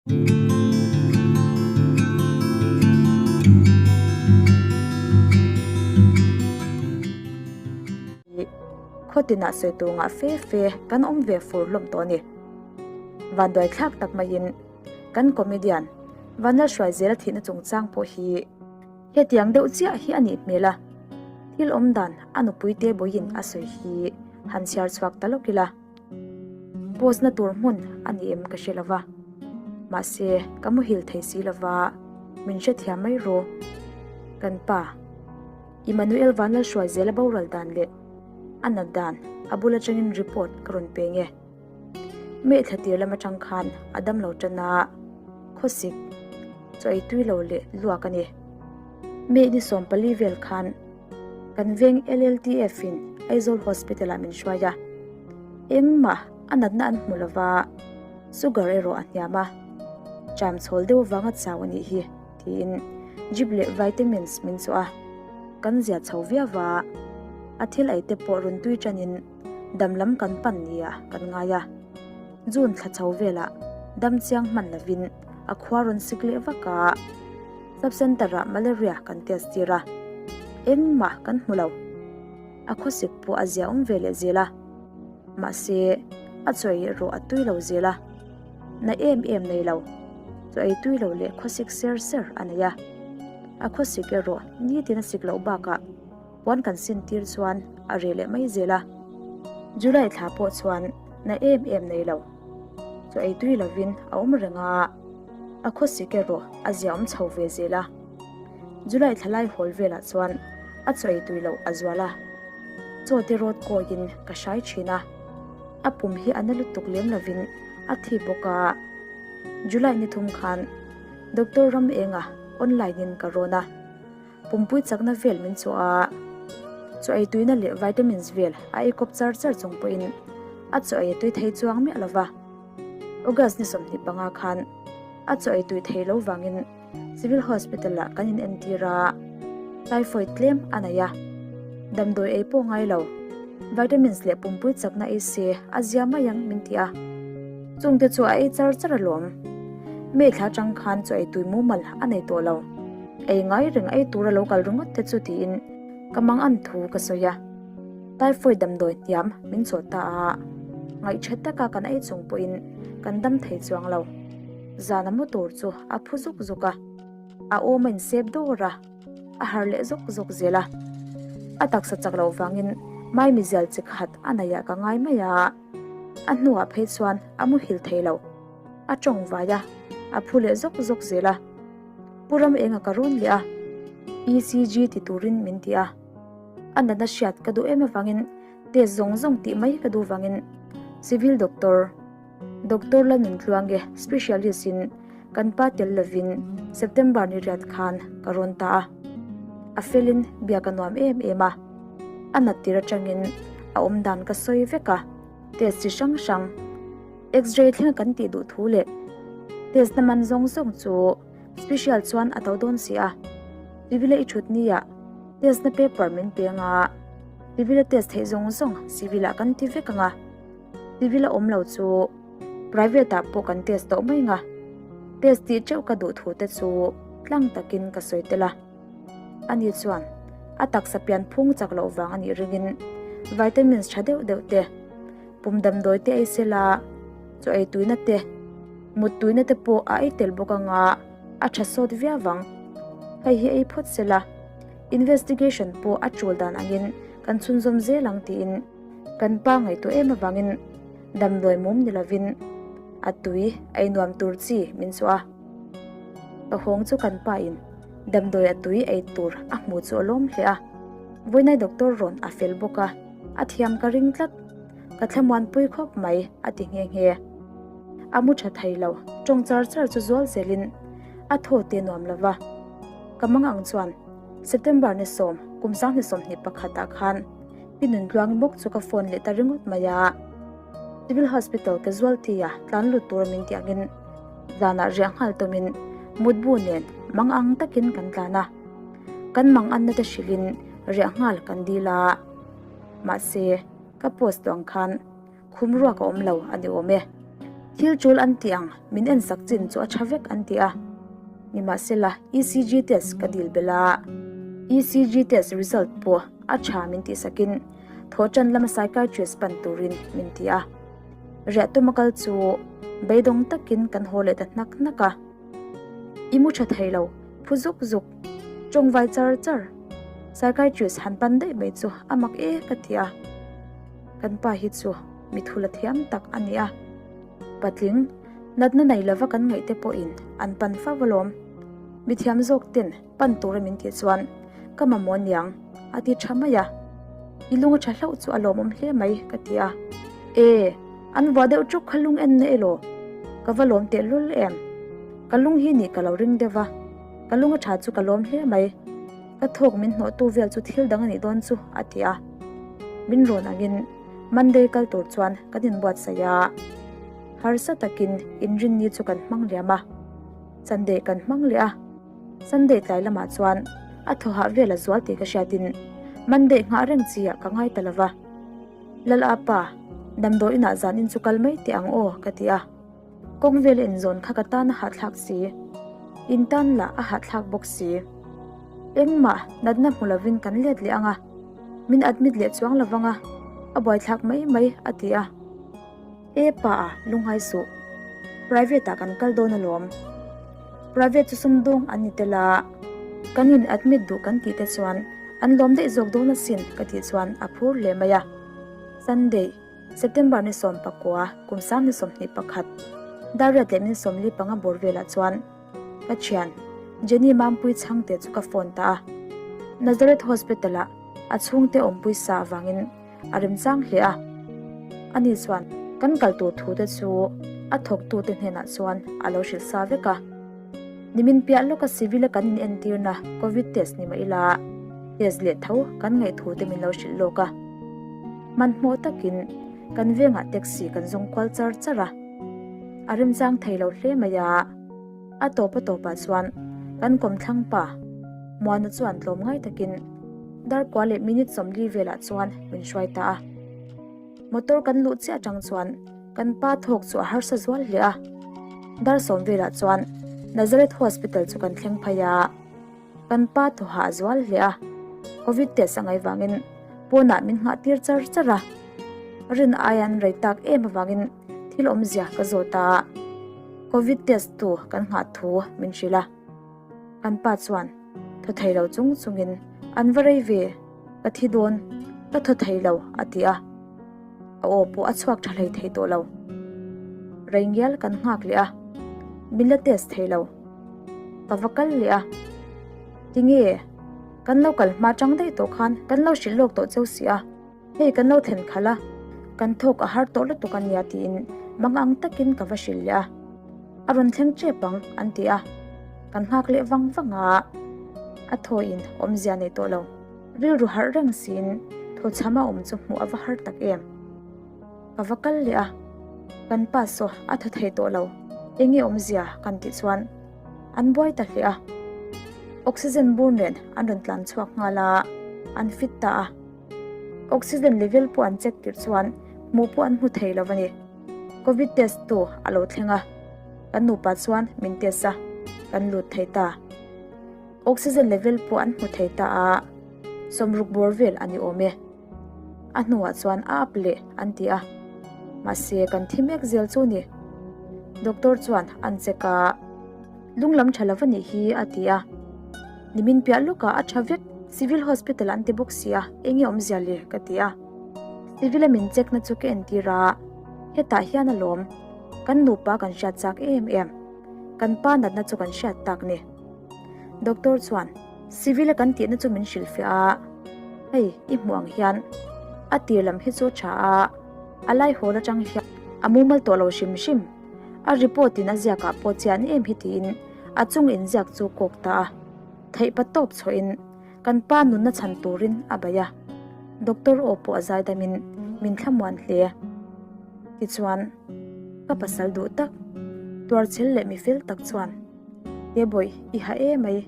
Khaw tinah sawi tur ngah fe fe kan awm ve fur hlawm tawh a ni. Vanduai thlak tak maiin kan comedian Vanlalhruai zela thihna chungchang pawh hi hetiang deuh chiah hi a nih hmel a, thil awm dan a nupui te bawiin a sawi hi han chhiar chhuak ta lawk ila. Post na tur hmun a ni em ka hre lova, mahse ka muhil thei si lova min hrethiam mai ru. Kan pa Emmanuel Vanlalhruai zela boral dan leh a nat dan a bul atangin report ka rawn pe nge. Meh thla tir lam atang khan a dam lo tan a, khawsik chaw ei tui lo leh luak a ni. Meh ni 14 vel khan Kan veng LLTF in Aizawl Hospital ah min hruai a, engmah a natna an hmu lova, sugar erawh a hniam a, cham chhawl deuh vanga chau a nih hi tiin drip leh vitamins min chawh a, kan zia chho viau a, a thil ei te pawh rawn tui tanin dam lam kan pan nia kan ngai a, June thla chho velah dam chiang hman lovin a khua rawn sik leh vak a. Sub Centre ah malaria kan test tir a, engmah kan hmu lo. A khawsik pawh a zia awm ve leh zel a, mahse a chaw ei erawh a tui lo zel a, na em em nei lo, chaw ei tui lo leh khawsik ser ser a nei a. A khawsik erawh nitin a sik loh bakah puan kan sin tir chuan a reh leh mai zel a. July thla pawh chuan na em em nei lo, chaw ei tui lovin a awm reng a. A khawsik erawh a ziaawm chho ve zel a, July thlalai hawl velah chuan a chaw ei tui loh a zual a, chaw te rawt kawiin ka hrai thin a, a pum hi a na lutuk lem lovin a thi bawk a. July ni thum khan Doctor Ramenga online in ka rawn a, pumpui chakna vel min chawh a, chaw ei tuina leh vitamins vel a ei kawp char char chung pawhin a chaw ei a tui thei chuang miah lova. August ni 25 khan a chaw ei tui thei lo vangin Civil Hospital ah kan in entir a, typhoid tlem a nei a, damdawi ei pawh ngai lo, vitamins leh pumpui chakna ei se a zia mai ang min ti a, chungte chu a ei char char alawm. May thla atang khan chaw ei tui mumal a nei tawh lo, ei ngai reng ei tura lo kal ringawt te chu tiin ka mangan thu ka sawi a. Typhoid damdawi hniam min chawh ta a, ngaihtha taka kan ei chung pawhin kan dam thei chuang lo. Zana mu tur chu a phu zuk zuk a, a awm a insep dawr a, a har leh zawk zawk zel a. A taksa chak loh vangin maimizial chi khat a neihah ka ngai mai a, a hnuah phei chuan a muhil thei lo. A tawng vai a, a phu leh zawk zawk zel a. Pu ram enga ka rawn leh a, ECG ti turin min ti a. A natna hriat ka duh em avangin test zawng zawng tih mai ka duh vangin civil doctor, Doctor Lalnuntluange specialist in kan pa tel lovin September ni riat khan ka rawn ta a. A felin biak a nuam em em a. A nat tir atangin a awm dan ka sawi vek a, test chi hrang hrang, X-ray thlenga kan tih duh thu leh test na man zawng zawng chu Special chuan a to dawn si a, Civil a i thut nia test na paper min pe anga, Civil a test theih zawng zawng civil ah kan ti vek anga, Civil a awm lo chu private ah pawh kan test tawh mai anga, test tih teuh ka duh thu te chu tlang takin ka sawi tel a. Ani chuan a taksa pian phung chak loh vang a nih ringin vitamins tha deuh deuh te, pum damdawi te ei sela, chaw ei tuina te, mut tuina te pawh a ei tel bawk anga a tha sawt viau vang. Hei hi ei phawt sela, investigation pawh a tul dan angin kan chhunzawm zel ang tiin kan pa ngaihtuah em avangin damdawi mum ni lovin a tui ei nuam tur chi min chhuah a. Ka hawng chu kan pa in damdawi a tui ei tur a hmu chu a lawm hle a, vawiinai doctor rawn a fel bawk a, a thiam ka ring tlat. Ka thlamuanpui khawp mai a ti nghe nghe. A mu tha thei lo, tawng char char chu zual zelin a thaw te nuam lo va. Ka mang ang chuan September ni sawm kum 2021 ah khan Pi Nuntluangi bawk chu ka phone leh ta ringawt mai a. Civil Hospital casualty a tlan lut tur min tih angin zanah riah nghal tawmin mutbu nen mang ang takin kan tlan a. Kan mang anna te hrilhin riah nghal kan dil a. Mahse, ka post tawh ang khan khum ruak a awm lo a ni awm e. Thil tul an tih ang min ensak chin chu a tha vek an ti a. Nimahsela ECG test ka dil belh a, ECG test result pawh a tha min tihsakin thawhtan lama psychiatrist pan turin min ti a. Riah tuma kal chu beidawng takin kan haw leh ta hnak hnak a. I mu tha thei lo, phu zuk zuk, tawngvai char char, psychiatrist han pan daih mai chu a mak e ka ti a. Kan pa hi chu mi thula thiam tak a ni a. Patling, natna nei lova kan ngaih te pawhin an pan fo alawm. Mi thiam zawk ten pan tura min tih chuan ka mamawh niang a ti tha mai a. I lung a tha hlauh chu a lawmawm hle mai ka ti a. E, an vuah deuh ṭuk kha lung en na elaw? Ka va lawm tehlul em? Ka lung hi nih ka lo ring deuh va, ka lung a tha chu ka lawm hle mai. Ka thawk min hnawhtu vel chu thil dang a nih dawn chu a ti a. Min rawn angin Monday kal tur chuan kan inbuatsaih a. Harsa takin inrinni chu kan hmang liam a. Sunday kan hmang leh a. Sunday tlai lamah chuan a thawhah vel a zual tih ka hriatin Monday nghah reng chi ah ka ngai ta lo va. Lal apa, damdawi inah zanin chu kal mai teh ang aw ka ti a. Kawng vel inzawn kha ka tan a hahthlak si. In tan lah a hahthlak bawk si. Engmah natna hmu lovin kan let leh ang a, min admit leh chuang lo vang a, a buaithlak mai mai a ti a. E pa a, lunghai suh. Private ah kan kal dawn alawm. Private chu sumdawng an ni tel a, kan in admit duh kan tih te chuan an lawm daih zawk dawn asin ka tih chuan a phur hle mai a. Sunday. September ni 19, kum 2021, Dariat leh min 45 bawr velah chuan ka thian Jenny Mampui chhangte chu ka phone ta a. Nazareth Hospital-ah a chhungte awmpui sa avangin a remchang hle a. Ani chuan kan kal tur thute chu a thawktute hnenah chuan a lo hrilh sa vek a. Nimin piah lawka civil-a kan inentirna Covid test ni mah ila test leh tho kan ngaih thute min lo hrilh lawk a. Hmanhmawh takin kan vengah taxi kan zawng kual char char a, a remchang thei lo hle mai a. A tawp a tawpah chuan kan kawmthlang pa Muana chuan tlawmngai takin darkua leh minute 40 velah chuan min hruai ta a. Motor kan luh chiah atang chuan kan pa thawk chu a harsa zual hle a. Dar sawm velah chuan Nazareth Hospital chu kan thleng phei a. Kan pa thawhah a zual hle a, Covid test a ngaih vangin pawnah min nghah tir char char a. Rin aia an rei tak em avangin thil awmzia ka zawt a, Covid test tu kan nghah thu min hrilh a. Kan pa chuan thaw thei lo chung chungin an va rei ve, ka thi dawn, ka thaw thei lo a ti a. A aw pawh a chhuak tha hlei thei tawh lo. Rei ngial kan nghak leh a, min la test thei lo. Ka va kal leh a, Tinge? Kan lo kal hma tang daih tawh khan kan lo hrilh lawk tawh cheu si a, hei kan lo thlen khalh a, kan thawk a har tawh lutuk a nia tiin mang ang takin ka va hrilh leh a. A rawn thleng tep ang an ti a, kan nghak leh vang vang a, a thawiin awmzia nei tawh lo. Rilru harh reng siin thawchham a awm chu hmuh a va har tak em. Ka va kal leh a, kan pa saw a thaw thei tawh lo, enge awmzia kan tih chuan an buai ta hle a. Oxygen bur nen an rawn tlan chhuak nghal a, an fit ta a. Oxygen level pawh an check tirh chuan hmuh pawh an hmu thei lo a ni. Covid test tu a lo thleng a, kan nupa chuan min test a, kan lut thei ta. Oxygen level pawh an hmu thei ta a, sawmruk bawr vel a ni awm e. A hnuah chuan a up leh an ti a, mahse kan thi mek zel chu ni. Doctor chuan an check a, lung lam tha lova nih hi a ti a. Nimin piah lawkah a tha vek, Civil Hospital an ti bawk si a, enge awmzia le ka ti a. Civil a min check na chu ka entir a, hetah hian alawm, kan nupa kan hriat chak em em, kan pa natna chu kan hriat tak ni. Doctor chuan civil a kan tihna chu min hrilhfiah a, hei i hmuh ang hian a tir lam hi chu a tha a, a lai hawl atang hian a mumal tawh lo hrim hrim, a report in a ziak ah pawh chian em hi tiin a chung inziak chu kawk ta a, theih pa tawp chhuahin kan pa nunna chhan turin a bei a, doctor aw pawh a zaidamin min thlamuan hle. Tichuan ka pasal duh tak tuarchhel leh mifel tak chuan. He bawih, i ha e mai.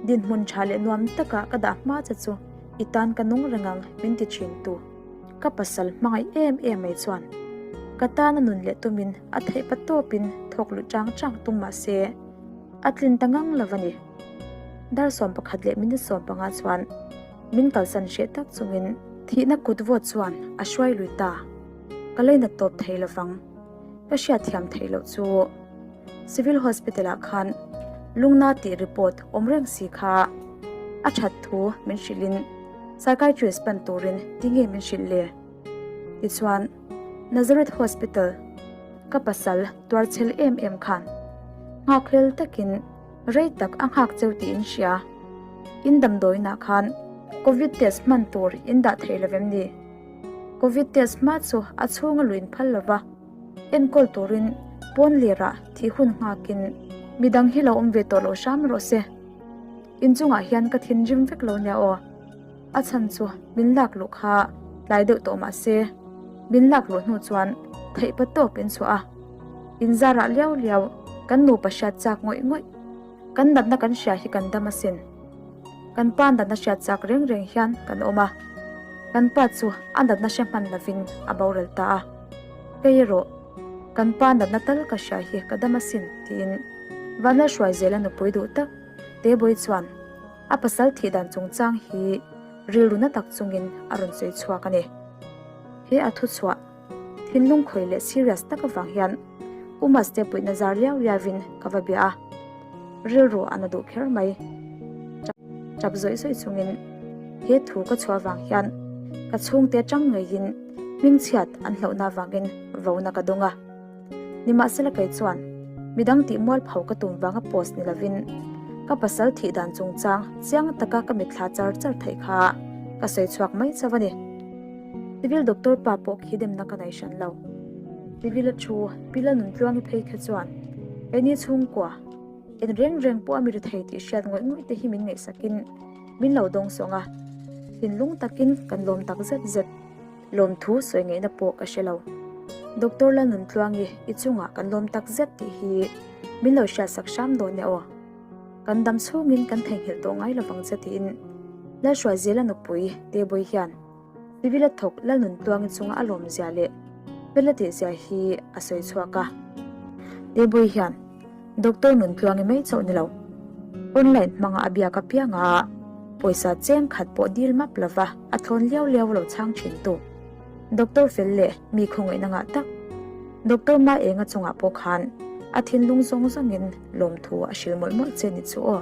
Dinhmun tha leh nuam taka ka dah hma che chu i tan ka nung reng ang min ti thin tu. Ka pasal hmangaih em em mai chuan. Ka tana nun leh tumin a theih pa tawpin thawk luh chang chang tum mah se, a tlin ta ngang lo a ni. Dar 11 leh minute 15 chuan min kalsan hreh tak chungin thihna kut vawt chuan a hruai lui ta. Ka leinat tawp thei lovang. Ka hriatthiam theih loh chu Civil Hospital ah khan lungna tih report awm reng si kha a that thu min hrilhin psychiatrist pan turin tinge min hrilh le? Tichuan Nazareth Hospital ka pasal tuarchhel em em khan nghakhlel takin rei tak a nghak cheu tih in hria. In damdawiinah khan Covid test hman tur in dah thei lovem ni? Covid test hma chu a chhunga luin phal lova enkawl turin pawn lirah thih hun nghakin midang hi lo awm ve tawh loh hram rawh se. Inchungah hian ka thinrim vek lo nia aw. A chhan chu min lak luh kha tlai deuh tawh mah se min lak luh hnu chuan theih pa tawp in chhuah a. Inzarah liau liau kan nupa hriat chak ngawih ngawih. Kan natna kan hria hi kan dam asin. Kan pa natna hriat chak reng reng hian kan awm a. Kan pa chu a natna hre hman lovin a boral ta a. Kei erawh, kan pa natna tal ka hria hi ka dam asin tiin Vanlal Hruaizela nupui duh tak Tebawi chuan a pasal thih dan chungchang hi rilru na tak chungin a rawn sawi chhuak a ni. He a thuchhuah thinlung khawih leh serious tak avang hian U Maste puihna zar liau liauin ka va bia a, rilru a na duh kher mai. Tap zawih zawih chungin he thu ka chhuah avang hian ka chhungte atang ngeiin hmingchhiat an hlauhna avangin vona ka dawng a. Nimahsela kei chuan midang tih mualpho ka tum vanga post ni lovin ka pasal thih dan chungchang chiang taka ka mitthla char char theih kha ka sawi chhuak mai chauh a ni. Civil doctor pa pawh khi demna ka nei hran lo. Civil a thu Pi Lalnuntluangi phei kha chuan keini chhungkua en reng reng pawh a mi ri thei tih hriat ngawih ngawih te hi min ngaihsakin min lo dawng sawng a, thinlung takin kan lawm tak zet zet. Lawmthu sawi ngaihna pawh ka hre lo. Doctor Lalnuntluangi i chungah kan lawm tak zet tih hi min lo hriatsak hram dawn nia aw. Kan dam chhungin kan theihnghilh tawh ngai lovang che tiin Lalhruaizela nupui Tebawi hian Civil a thawk Lalnuntluangi chunga a lawmzia leh hmel a tihzia hi a sawi chhuak a. Tebawi hian Doctor Nuntluangi mai chauh ni lo, online hmanga a biak apianga pawisa cheng khat pawh dil map lova a thlawn liau liau lo chhang thin tu Doctor fel leh mi khawngaihna ngah tak Doctor Maenga chungah pawh khan a thinlung zawng zawngin lawmthu a hrilh mawlh mawlh che ni chu aw.